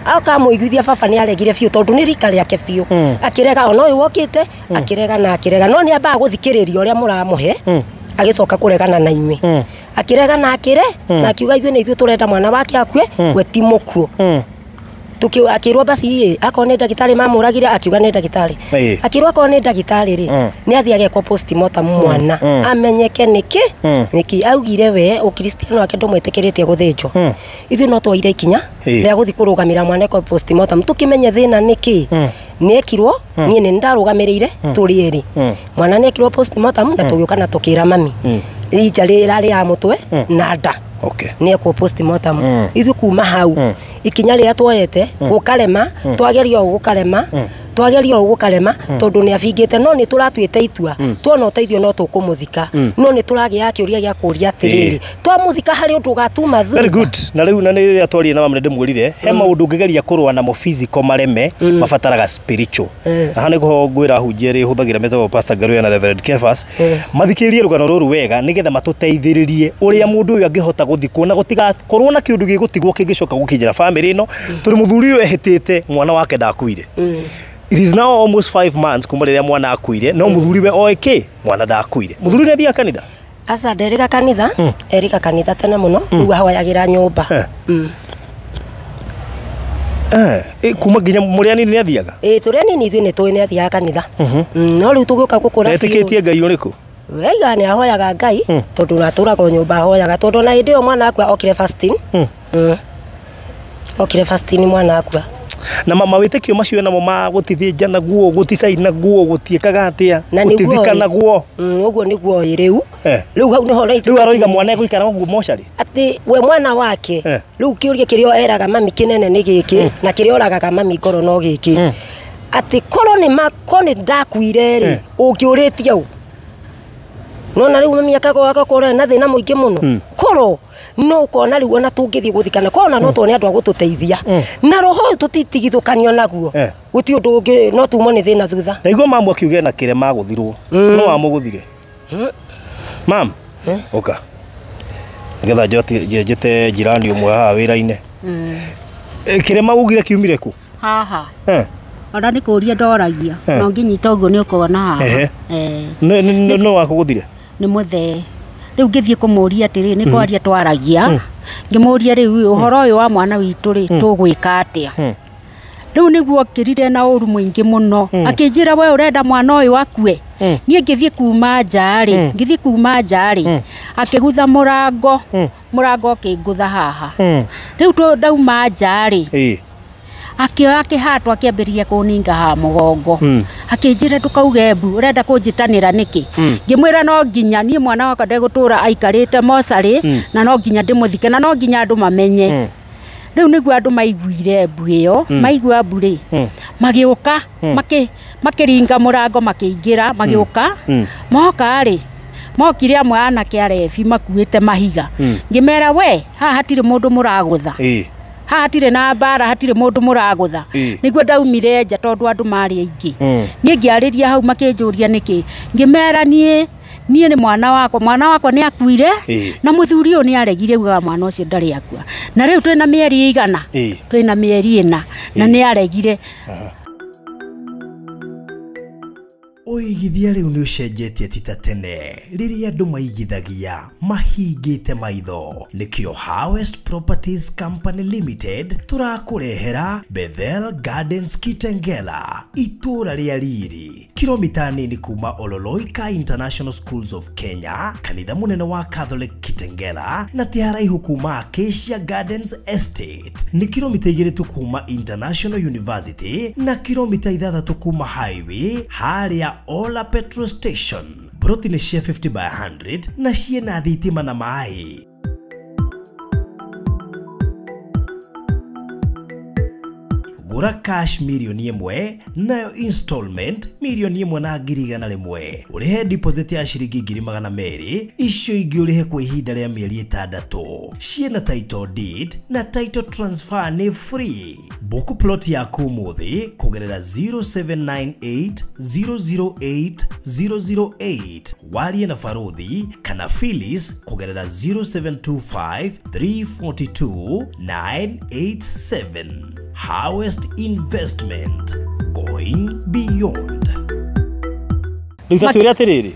akamũiguithia baba nĩ aregire biũ tondũ nĩ rika rĩake biũ akĩrega ona ũyũ wokĩte akĩrega na akĩrega no nĩ ambaga gũthikĩrĩria ũrĩa mũramũhe agĩcoka kũregana na inyuĩ akĩrega na akĩre na akiuga ithuĩ nĩ ithuĩ tũrenda mwana wake akue we ti mũkuũ akirwo basi akorwo nĩ ndagĩtarĩ mamũragire akiuga nĩ ndagĩtarĩ akirwo akorwo nĩ ndagĩtarĩ rĩ nĩ athiĩ agekwo postmortem mwana amenyeke nĩkĩ nĩkĩ augire we ũkristiano wake ndũmwĩtĩkĩrĩtie gũthĩnjwo ithuĩ no twoire ikinya rĩa gũthiĩ kũrũgamĩra mwana ekwo postmortem tũkĩmenye thĩna nĩkĩ nĩekirwo niĩ nĩ ndarũgamĩrĩire tũrĩ erĩ mwana nĩekirwo postmortem na tũgĩũka na tũkĩra mami injarĩ ĩrarĩ ya mũtwe na nda nĩekwo postmortem ithuĩ kuma hau ikinya rĩrĩa tuoete gũkarema twageria ũũ gũkarema twageria ũũ gũkarema tondũ nĩ abingĩte no nĩ tũratuĩte itua tuona ũteithio no tũkũmũthika no nĩ tũragĩa kĩũria gĩa kũũria atĩrĩrĩ twamũthika harĩ ũndũ ũgatuma thutha. Very good. Na rĩu na rĩrĩa twaria na mama ndĩmwĩrire he maũndũ ũngĩgeria kũrũa namo physical mareme mabataraga spiritual na haha nĩho ngwĩra hunjia rĩ hũthagĩra metagwo Pastor Ngaruya na Reverend Kefas mathikĩrĩrie rũgano rũrũ wega nĩgetha matũteithĩrĩrie ũrĩa mũndũ ũyũ angĩhota gũthikwo na gũtigakorwo na kĩũndũ gĩgũtigwo kĩngĩcoka gũkinyĩra famĩlĩ ĩno tondũ mũthuri ũyũ ehĩtĩte mwana wake ndakuire. It is now almost 5 months kuma rĩrĩa mwana akuire no mũthuri we oĩ kĩ mwana ndakuire. Mũthuri nĩ athiaga kanitha? Aca nderĩga kanitha erĩga kanitha tene mũno rĩu ahoyagĩra nyũmba. Kuma nginya mũrĩ anini nĩ athiaga? Ĩĩ tũrĩ anini ithuĩ nĩ tũĩ nĩ athiaga kanitha no rĩu tũgĩũka gũkũra biũ. Etĩkĩtie Ngai ũrĩkũ? Weiga nĩ ahoyaga Ngai tondũ natũraga o nyũmba ahoyaga tondũ ona hĩndĩ ĩyo mwana akua okire fasting. Okire fasting mwana akua. Na mawĩtĩkio macio namo ma gũtithĩnja naguo gũticaina guo gũtiĩkaga atĩa gũtithika naguo ũguo nĩguo ĩ rĩu rĩu hau nĩho rĩu aroiga mwana egũikara ũguo mocarĩ atĩ we mwana wake rĩu kĩũria kĩrĩa eraga mami kĩnene nĩ gĩkĩ na kĩrĩa oragaga mami ngoro no gĩkĩ atĩ korwo nĩ mako nĩ ndakuire rĩ ũngĩũrĩtie ũ nona rĩu mami agakorwo na thĩna mũingĩ mũno korwo no ukona rĩu ona tũngĩthiĩ gũthikana kona no tuone andũ a gũtũteithia na roho ũyũ tũtitigithũkanio naguo gũtirĩ ũndũ ũngĩ no tumwo nĩ thĩna thutha. Ndaigua mamu akiuga na kĩrema gũthirwo no wamũgũthire mam ũka nĩgetha njĩte jirani ũmwe haha wĩra-inĩ kĩrema ugire kiumire kũ haha ona nĩ kũũria ndoragia no ngĩnyita ũguo nĩ ũkona haha no wakũgũthire nĩ mũthee rĩu ngĩthiĩ kũmũria atĩrĩ nĩ kwaria twaragia ngĩmũria rĩu ũhoro ũyũ wa mwana witũ rĩ tũgwĩka atĩa rĩu nĩguo okĩrire na ũru mũingĩ mũno akĩnjĩra we ũrenda mwana ũyũ akue niĩ ngĩthiĩ kuma nja rĩ ngĩthiĩ kuma nja rĩ akĩgutha mũrango mũrango ũkĩngũtha haha rĩu ndauma nja rĩ akĩoya kĩhato akĩambĩrĩria kũninga haha mũgongo akĩnjĩra ndũkauge mbu ũrenda kũnjĩtanĩra nĩkĩ ngĩmwĩra no nginya niĩ mwana wakwa ndegũtũra aikarĩte mocarĩ na no nginya ndĩmũthike na no nginya andũ mamenye rĩu nĩguo andũ maiguire mbu ĩyo maigua mbu rĩ magĩũka makĩringa mũrango makĩingĩra magĩũka moka rĩ mokire amwe anake arebi makuĩte mahiga ngĩmera we haha hatirĩ mũndũ mũragũtha haha hatirĩ na mbara hatirĩ mũndũ mũragũtha nĩguo ndaumire nja tondũ andũ marĩ aingĩ niĩ ngĩarĩria hau makĩnjũria nĩkĩ ngĩmera niĩ nĩ mwana wakwa nĩ akuire na mũthuri ũyũ nĩ aregire ugaga mwana ũcio ndarĩ akua na rĩu twĩna mĩeri igana twĩna mĩeri 4 na nĩ aregire. Ũigithia rĩu nĩ ũcenjetie ti ta tene rĩrĩa andũ maigithagia mahingĩte maitho nĩkĩo Harvest Properties Company Limited tũrakũrehera Bethel Gardens Kitengela itũũra rĩa riri kilomita nini kuma Ololoika International Schools of Kenya kanitha mũnene wa Catholic Kitengela na ti haraihu kuma Acacia Gardens Estate nĩ kilomita 2 tu kuma International University na kilomita 6 kuma highway harĩa Ola Petrol Station. Broti nĩ cia 50 by 100 na ciĩna thitima na maĩ. Gũra cash 1,000,000 nayo installment 1,100,000. Ũrĩhe deposit ya ciringi 200,000, icio ingĩ ũrĩhe kwa ihinda rĩa mĩeri 6. Ciĩna title deed na title transfer nĩ free. Book plot yaku ũmũthĩ kũgerera 0798 008 008. Warie na Baruthi kana Phyllis kũgerera 0725 342 987. Harvest Investment, going beyond. Rĩu ta twĩre atĩrĩrĩ,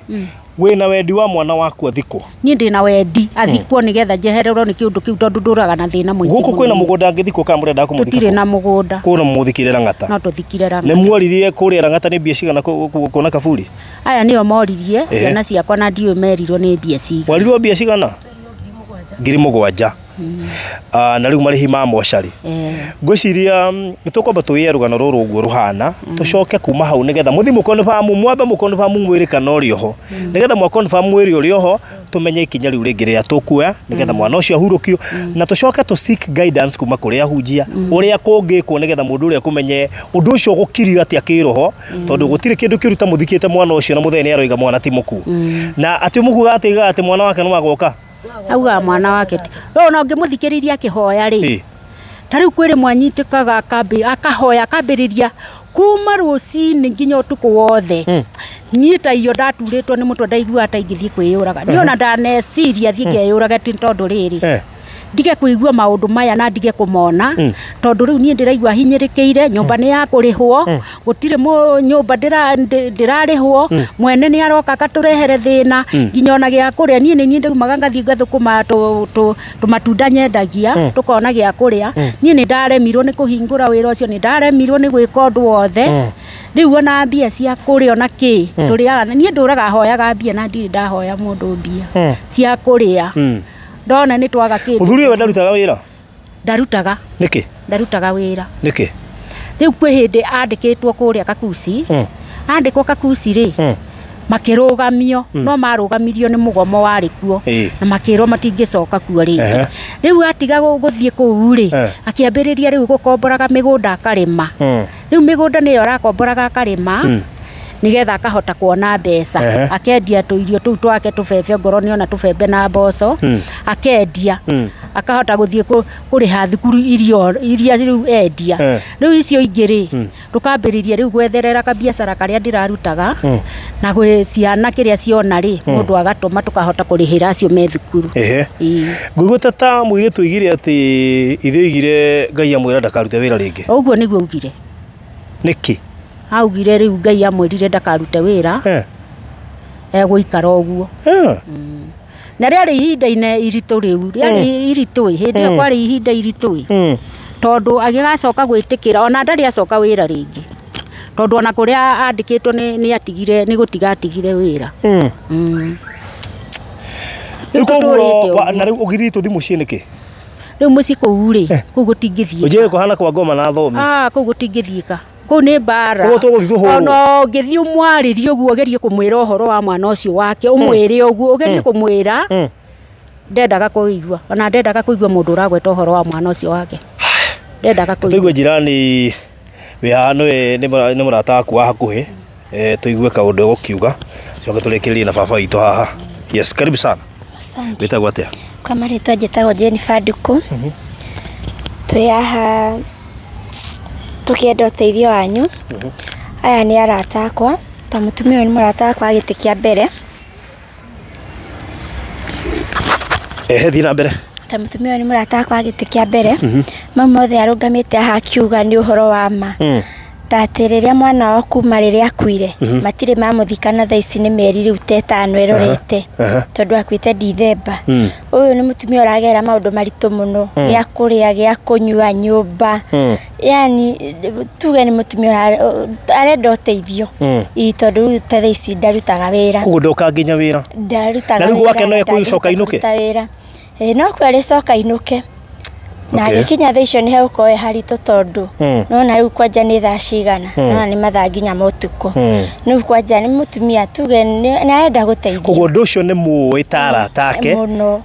wĩna wendi wa mwana waku athikwo? Niĩ ndĩna wendi athikwo nĩgetha njehererwo nĩ kĩũndũ kĩu tondũ ndũraga na thĩna mũingĩ. Gũkũ kwĩna mũgũnda angĩthikwo kana mũrenda kũmũthika? Tũtirĩ na mũgũnda. Kũu no mũthikire Lang'ata? No tũthikire Lang'ata. Nĩ mworirie kũrĩa Lang'ata nĩ mbia cigana kuona kaburi? Aya nĩo moririe ciana ciakwa na ndiũĩ merirwo nĩ mbia cigana. Mwarirwo mbia cigana? 7,000. Na rĩu marĩhi ma mocarĩ. Ngwĩciria nĩtũkwamba tũgĩe rũgano rũrũ ũguo rũhana, tũcoke kuma hau nĩgetha mũthiĩ mũkonfirm, mwambe mũkonfirm mwĩrĩ kana ũrĩ oho. Nĩgetha mwakonfirm mwĩrĩ ũrĩ oho, tũmenye ikinya rĩu rĩngĩ rĩrĩa tũkuoya nĩgetha mwana ũcio ahurũkio, na tũcoke tũ seek guidance kuma kũrĩ ahunjia ũrĩa kũngĩkwo nĩgetha mũndũ ũrĩa kũmenye ũndũ ũcio ũgũkirio atĩa kĩroho, tondũ gũtirĩ kĩndũ kĩũru ta mũthikĩte mwana ũcio na mũthee nĩ aroiga mwana ti mũkuũ. Na atĩ mũkuga atĩ atĩ mwana wake no agoka. Auga mwana wake we ona ũngĩmũthikĩrĩria akĩhoya rĩ, ta rĩu kwĩrĩ mwanyitĩkaga akahoya akambĩrĩria kuma rũcinĩ nginya ũtukũ wothe. Niĩ ta iyo ndaturĩtwo nĩ mũtwe ndaiguaga ta ingĩthiĩ kwĩyũraga. Niĩ ona ndaneciria thiĩ ngeyũrage ti tondũ rĩrĩ ndige kũigua maũndũ maya na ndige kũmona, tondũ rĩu niĩ ndĩraigua hinyĩrĩkĩire. Nyũmba nĩ ya kũrĩhwo, gũtirĩ nyũmba ndĩrarĩhwo, mwene nĩ aroka akatũrehere thĩna nginya ona gĩa kũrĩa. Niĩ nĩ niĩ ndaumaga ngathiĩ ngathũkũma tũmatunda nyendagia tũkona gĩa kũrĩa. Niĩ nĩ ndaremirwo nĩ kũhingũra wĩra ũcio, nĩ ndaremirwo nĩ gwĩka ũndũ wothe. Rĩu ona mbia cia kũrĩa ona kĩ tũrĩaga, niĩ ndũraga hoyaga mbia na ndirĩ ndahoya mũndũ mbia cia kũrĩa. Ndona nĩ twaga kĩndũ. Mũthuri ũyũ ndarutaga wĩra? Ndarutaga. Nĩkĩ? Ndarutaga wĩra. Nĩkĩ? Rĩu kwĩ hĩndĩ andĩkĩtwo kũrĩa Kakuci. Andĩkwo Kakuci rĩ, makĩrũgamio, no marũgamirio nĩ mũgomo warĩ kuo, na makĩrwo matingĩcoka kuo rĩngĩ. Rĩu atiga gũthiĩ kũu rĩ, akĩambĩrĩria rĩu gũkomboraga mĩgũnda akarĩma. Rĩu mĩgũnda nĩyo arakomboraga akarĩma nigetha akahota kuona mbeca. Akendia tũirio tũu twake tũbebe, ngoro nĩ ona tũbebe na mboco, akendia akahota gũthiĩ kũrĩha thukuru irio iria rĩu endia. Rĩu icio ingĩ rĩ, tũkambĩrĩria rĩu gwetherera kabiacara karĩa ndĩrarutaga, na gwĩ ciana kĩrĩa ciona rĩ, mũndũ agatũma tũkahota kũrĩhĩra acio me thukuru. Ngũigua ta mũirĩtu oigire atĩ ithe oigire Ngai amwĩra ndakarute wĩra rĩngĩ. Ũguo nĩguo augire. Nĩkĩ? Augire rĩu Ngai amwĩrire ndakarute wĩra, egũikara ũguo. Na rĩarĩ ihinda iritũ rĩu, rĩarĩ iritũ hĩndĩ ĩyo kwarĩ ihinda iritũ, tondũ agĩgacoka gwĩtĩkĩra ona ndarĩ acoka wĩra rĩngĩ, tondũ ona kũrĩa andĩkĩtwo nĩ atigire, nĩ gũtiga atigire wĩra. Rĩu koguo na rĩu ũgirĩtwo thiĩ mũciĩ nĩkĩ? Rĩu mũciĩ kũu rĩ, kũu gũtingĩthiĩka. Ũnjĩre kũhana kwa ngoma na thomi. Kũu gũtingĩthiĩka. Kũu nĩ mbara. Ona ũngĩthiĩ ũmwarĩrie ũguo ũgerie kũmwĩra ũhoro wa mwana ũcio wake, ũmwĩre ũguo ũgerie kũmwĩra, ndendaga kũigua. Ona ndendaga kũigua mũndũ ũragweta ũhoro wa mwana ũcio wake. Ndendaga kũigua. Tũigue jirani wĩ haha nĩ mũrata waku wa hakuhĩ, tũigue kaũndũ egũkiuga, coke tũrĩkĩrĩrie na baba witũ haha. Yes, karibu sana. Asante. Wĩtagwo atĩa? Kwa marĩtwa njĩtagwo Jennifer Nduku. Twĩ haha tũkĩenda ũteithio wanyu. Aya nĩ arata akwa, ta mũtumia ũyũ nĩ mũrata wakwa wa gĩtĩ kĩa mbere. Thiĩ na mbere. Ta mũtumia ũyũ nĩ mũrata wakwa wa gĩtĩ kĩa mbere. Mau mothe arũgamĩte haha akiuga nĩ ũhoro wa ma. Ta atĩ rĩrĩa mwana wao kuma rĩrĩa akuire, matirĩ mamũthika na thaa ici nĩ mĩeri rĩu ta ĩtano ĩrorete, tondũ akuĩte Dithemba. Ũyũ nĩ mũtumia ũragera maũndũ maritũ mũno, gĩa kũrĩa, gĩa kũnyua, nyũmba. Yani tuge nĩ mũtumia arenda ũteithio. Ĩ tondũ rĩu ta thaa ici ndarutaga wĩra. Koguo ndoka nginya wĩra. Ndarutaga Na rĩu wĩra. gwake no ekũcoka ainũke? No kwe arĩcoka ainũke. Na agĩkinya thaa icio nĩ hegũkorwo he haritũ tondũ nona rĩu kwanja nĩ thaa cigana, nona nĩ mathaa nginya ma ũtukũ. Rĩu kwanja nĩ mũtumia tuge nĩ arenda gũteithio. Koguo ũndũ ũcio nĩ mũĩ ta arata ake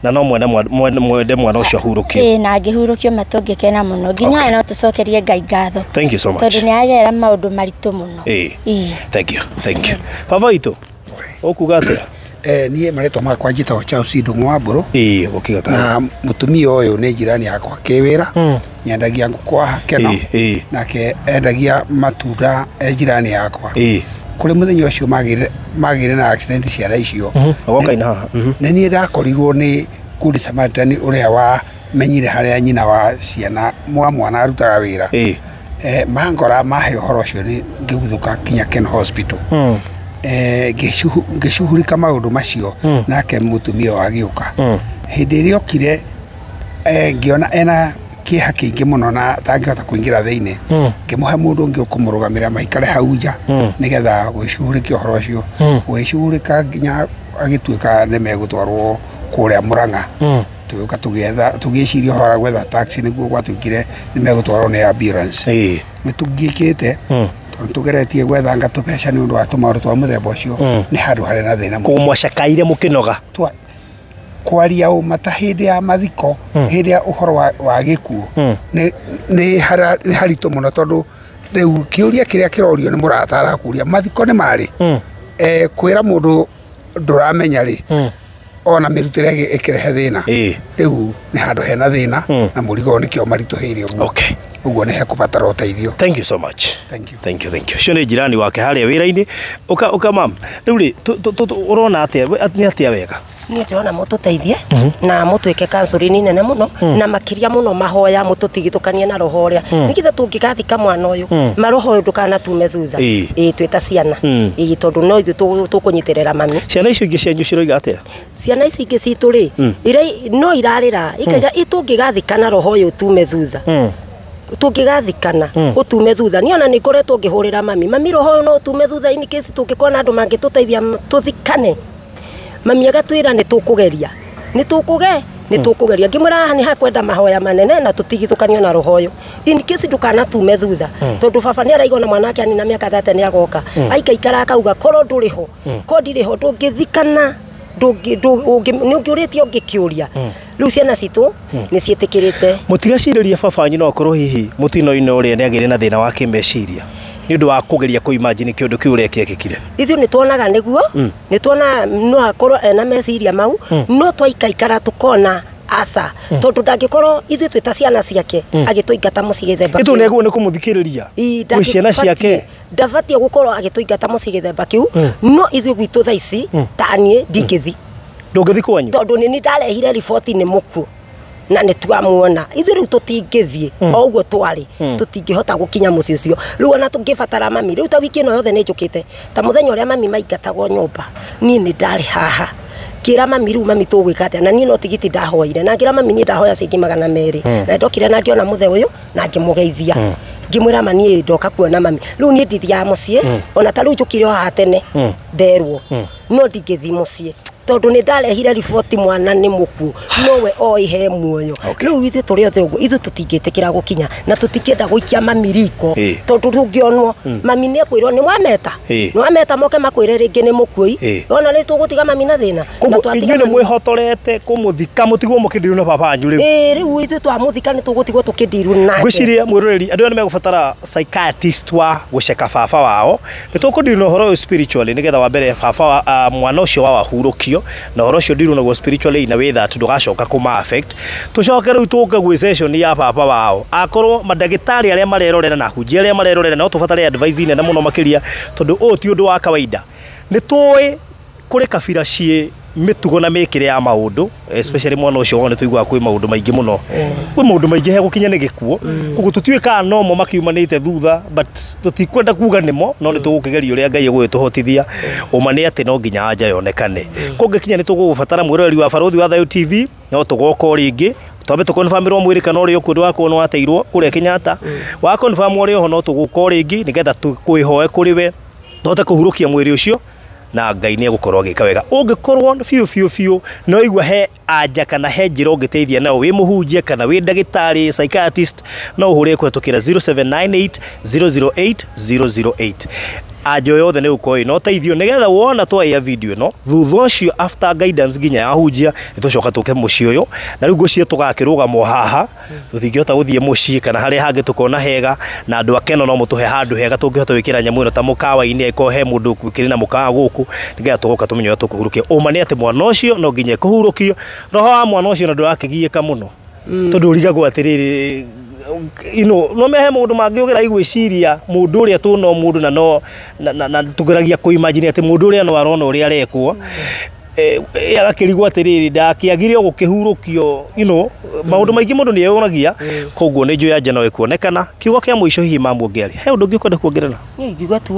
na no mwende mwana ũcio ahurũkio. Ĩĩ, na angĩhurũkio ma tũngĩkena mũno. Nginya no tũcokerie Ngai ngatho. Thank you so much. Tondũ nĩ agera maũndũ maritũ mũno. Ĩĩ. Thank you. Thank you. Baba witũ, ũkuga atĩa? Niĩ marĩtwa makwa njĩtagwo Charles Ndung'u wa Mbũrũ. Ĩĩ, gũkiga kana. Na mũtumia ũyũ nĩ jirani yakwa kĩwĩra. Nyendagia ngũkũ haha Keno. Nake endagia matunda e jirani yakwa. Kũrĩ mũthenya ũcio magĩire na accident ciana icio. Ũgoka-inĩ haha. Nĩ niĩ ndakorirwo nĩ Good Samaritan ũrĩa wamenyire harĩa nyina wa ciana wa mwana arutaga wĩra. Mangora mahe ũhoro ũcio nĩ ngĩguthũka kinya Keno Hospital. Ngĩcuhurika maũndũ macio nake mũtumia ũyũ agĩũka. Hĩndĩ ĩrĩa okire ngĩona ena kĩeha kĩingĩ mũno na atangĩhota kũingĩra thĩinĩ. Ngĩmũhe mũndũ ũngĩ ũkũmũrũgamĩrĩra maikare hau nja nĩgetha gwĩcuhurĩkia ũhoro ũcio. Gwĩcuhurĩka nginya agĩtuĩka nĩ megũtwarwo kũrĩa Mũrang'a. Tũgĩũka tũgĩetha tũgĩciria ũhoro wa gwetha taxi nĩguo gwatuĩkire nĩ megũtwarwo nĩ ambulance. Nĩ tũgiĩkĩte tondũ tũgeretie gwethanga tũbeca nĩ ũndũ wa tũmaũndũ twa mũthemba ũcio nĩ handũ harĩ na thĩna mũno. Koguo mwacakaire mũkĩnoga. Kwaria ũma ta hĩndĩ ya mathiko, hĩndĩ ya ũhoro wa gĩkuũ nĩ haritũ mũno tondũ rĩu kĩũria kĩrĩa kĩrorio nĩ mũrata arakũria mathiko nĩ marĩ. Kwĩra mũndũ ndũramenya rĩ ona mĩrutĩre ĩkĩrehe thĩna. Rĩu nĩ handũ hena thĩna na mũrigo nĩkĩo maritũhĩire ũguo. Ũguo nĩ hekũbatara ũteithio. Thank you so much. Thank you. Thank you, thank you. Ũcio nĩ jirani wake harĩa wĩra-inĩ. Ũka mam, rĩu rĩ ũrona atĩa nĩ atĩa wega? Niĩ ndĩrona mũtũteithie na mũtuĩke counseling nene mũno na makĩria mũno mahoya mũtũtigithũkanie na roho ũrĩa nĩgetha tũngĩgathika mwana ũyũ maroho ũyũ ndũkanatume thutha. Ĩĩ, twĩ ta ciana. Ĩĩ, tondũ no ithuĩ tũkũnyitĩrĩra mami. Ciana icio ingĩ cianyu ciroiga atĩa? Ciana ici ingĩ citũ rĩ no irarĩra ikaiga tũngĩgathika na roho ũyũ tume thutha. Tũngĩgathikana ũtume thutha. Niĩ ona nĩ ngoretwo ngĩhũrĩra mami, mami roho ũyũ no ũtume thutha in case tũngĩkorwo na andũ mangĩtũteithia tũthikane. Mami agatwĩra nĩ tũkũgeria. Nĩ tũkũgeria. Ngĩmwĩra haha nĩ hakwenda mahoya manene na tũtigithũkanio na roho ũyũ. In case ndũkanatume thutha. Tondũ baba nĩ araigua na mwana wake anina mĩaka 30 nĩ agoka. Aikaikara akauga korwo ndũrĩ ho. Korwo ndirĩ ho ndũngĩthikana. Nĩ ũngĩũrĩtie ũngĩkĩũria. Rĩu ciana citũ nĩ ciĩtĩkĩrĩte. Mũtiracirĩria baba wanyu no akorwo hihi mũtino-inĩ ũrĩa nĩ agĩire na thĩna wa kĩmeciria nĩ ũndũ wa kũgeria kũ-imagine kĩũndũ kĩu ũrĩa kĩekĩkire? Ithuĩ nĩ tuonaga nĩguo, nĩ tuona no akorwo ena meciria mau, no twaikaikara tũkona aca tondũ ndangĩkorwo ithuĩ twĩ ta ciana ciake agĩtũingata mũciĩ gĩthemba kĩu. Ĩtũ nĩ kũmũthikĩrĩria gwĩ ciana ciake. Ndabatiĩ gũkorwo agĩtũingata mũciĩ gĩthemba kĩu, no ithuĩ gwitũ thaa ici ta niĩ ndingĩthi. Ndũngĩthi kwanyu? Tondũ nĩ niĩ ndarehire riboti nĩ mũkuũ na nĩ twamuona. Ithuĩ rĩu tũtingĩthiĩ o ũguo twarĩ, tũtingĩhota gũkinya mũciĩ ũcio. Rĩu ona tũngĩbatara mami, rĩu ta wiki ĩno yothe nĩ njũkĩte, ta mũthenya ũrĩa mami maingatagwo nyũmba, niĩ nĩ ndarĩ haha. Ngĩra mami rĩu mami tũgwĩka atĩa, na niĩ no tigiti ndahoire, na ngĩra mami niĩ ndahoya ciringi 200, na ndokire na ngĩona mũthee ũyũ na ngĩmũgeithia. Ngĩmwĩra ma niĩ ndoka kuona mami. Rĩu niĩ ndithiaga mũciĩ, ona ta rĩu njũkire o haha tene nderwo, no ndingĩthiĩ mũciĩ tondũ nĩ ndarehire riboti mwana nĩ mũkuũ, nowe oĩ he muoyo. Rĩu ithuĩ tũrĩ othe ũguo, ithuĩ tũtingĩtĩkĩra gũkinya na tũtingĩenda gũikia mami riko tondũ tũngĩonwo mami nĩ ekwĩrwo nĩ wameta, nĩ wameta moke makwĩre rĩngĩ nĩ mũkuoi, ona rĩu tũgũtiga mami na thĩna. Koguo inyuĩ nĩ mwĩhotorete kũmũthika mũtigwo mũkĩndirwo na baba wanyu rĩu? Ĩĩ, rĩu ithuĩ twamũthika nĩ tũgũtigwo tũkĩndirwo nake. Ngwĩciria mwĩroreri andũ aya nĩ megũbatara psychiatrist wa gũceka baba wao. Nĩ tũkũndirwo na ũhoro ũyũ spiritually nĩgetha wa mbere baba wa mwana ũcio wao ahurũkio na ũhoro ũcio ndirwo naguo spiritually in a way that ndũgacoka kũma affect. Tũcoke rĩu tũke gwĩ session ya baba wao akorwo mandagĩtarĩ arĩa marerorera na ahunjia arĩa marerorera no tũbatare advice nene mũno makĩria tondũ ũyũ ti ũndũ wa kawaida. Nĩ tũĩ kũrĩ kabira ciĩ mĩtugo na mĩkĩre ya maũndũ, especially mwana ũcio wao nĩ tũiguaga kwĩ maũndũ maingĩ mũno, kwĩ maũndũ maingĩ hegũkinya nĩ gĩkuũ, koguo tũtiũĩ kana nomo makiumanĩte thutha, but tũtikwenda kuga nĩmo, no nĩ tũgũkĩgeria ũrĩa Ngai egũgĩtũhotithia. Ũma nĩ atĩ no nginya anja yonekane. Kũngĩkinya nĩ tũgũgũbatara mwĩroreri wa Barũthi wa Thayũ TV, no tũgoka o rĩngĩ twambe tũkonfirmĩrwo mwĩrĩ kana ũrĩa ũkuo ndũgakorwo nĩ wateirwo kũrĩa Kenyatta. Wa confirm ũrĩa oho no tũgũka o rĩngĩ nĩgetha tũkwĩhoe kũrĩ we tũhote kũhurũkia mwĩrĩ ũcio na Ngai nĩ egũkorwo agĩka wega. Ũngĩkorwo biũ biũ biũ no igua he anja kana he njĩra ũngĩteithia nayo wĩ mũhunjia kana wĩ ndagĩtarĩ psychiatrist no ũhũre kũhetũkĩra 0798 008 008 anja yothe nĩ gũkorwo ĩna ũteithio nĩgetha wona twaiya video ĩno thutha ũcio after guidance nginya ya hunjia nĩtũcoka tũke mũciĩ ũyũ na rĩu ngũciĩ tũgakĩrũgamwo haha tũtingĩhota gũthiĩ mũciĩ kana harĩa hangĩ tũkona hega na andũ akeno no mũtũhe handũ hega tũngĩhota gwĩkĩra nyamũ ĩno ta mũkawa-inĩ angĩkorwo he mũndũ ũkĩrĩ na mũkawa gũkũ nĩgetha tũgoka tũmenye ũrĩa tũkũhurũkia ũma nĩ atĩ mwana ũcio no nginya ekũhurũkio roho wa mwana ũcio na ndũrakĩgiĩka mũno tondũ ũrigagwo atĩrĩrĩ no mehe maũndũ mangĩ ũgera igwĩciria mũndũ ũrĩa tũna mũndũ na no na tũgeragia kũ-imagine atĩ mũndũ ũrĩa no arona ũrĩa arekwo agakĩrigwo atĩrĩrĩ ndakĩagire o gũkĩhurũkio maũndũ maingĩ mũndũ nĩ eyũragia koguo nĩ njũĩ anja no ĩkuonekana kiugo kĩa mũico hihi mamuongereri he ũndũ ũngĩ ũkwenda kuongerera niĩ ingiuga tu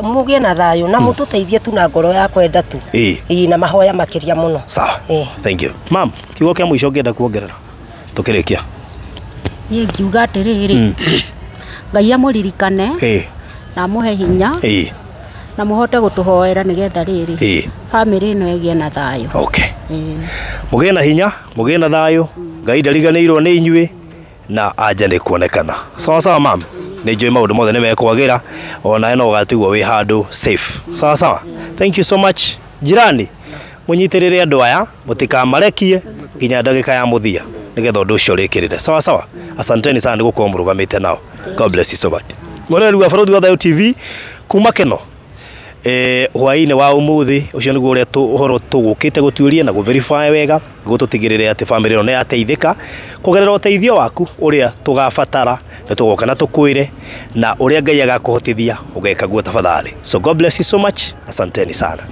mũgĩe na thayũ na mũtũteithie tu na ngoro ya kwenda tu ĩĩ na mahoya makĩria mũno sawa thank you mam kiugo kĩa mũico ũngĩenda kuongerera tũkĩrĩkia niĩ ngiuga atĩrĩrĩ Ngai amũririkane na amũhe hinya na mũhote gũtũhoera nĩgetha rĩrĩ bamĩrĩ ĩno ĩgĩe na thayũ okay mũgĩe na hinya mũgĩe na thayũ Ngai ndariganĩirwo nĩ inyuĩ na anja nĩ kuonekana sawa sawa mam nĩ njũĩ maũndũ mothe nĩ mekwagĩra onawe no ũgatigwo wĩ handũ safe sawa sawa thank you so much jirani mũnyitĩrĩre andũ aya mũtikamarekie nginya ndagĩka ya mũthia nĩgetha ũndũ ũcio ũrĩkĩrĩre sawa sawa asanteni sana nĩ gũkorwo mũrũgamĩte nao God bless you so much mũreri wa Barũthi wa Thayũ TV kuma Keno hwaĩ-inĩ wa ũmũthĩ ũcio nĩguo ũrĩa ũhoro tũgũkĩte gũtuĩria na gũ-verify wega nĩguo tũtigĩrĩre atĩ bamĩrĩ ĩno nĩ yateithĩka kũgerera ũteithio waku ũrĩa tũgabatara nĩ tũgoka na tũkwĩre na ũrĩa Ngai agakũhotithia ũgeka guo tafadhali so God bless you so much asanteni sana.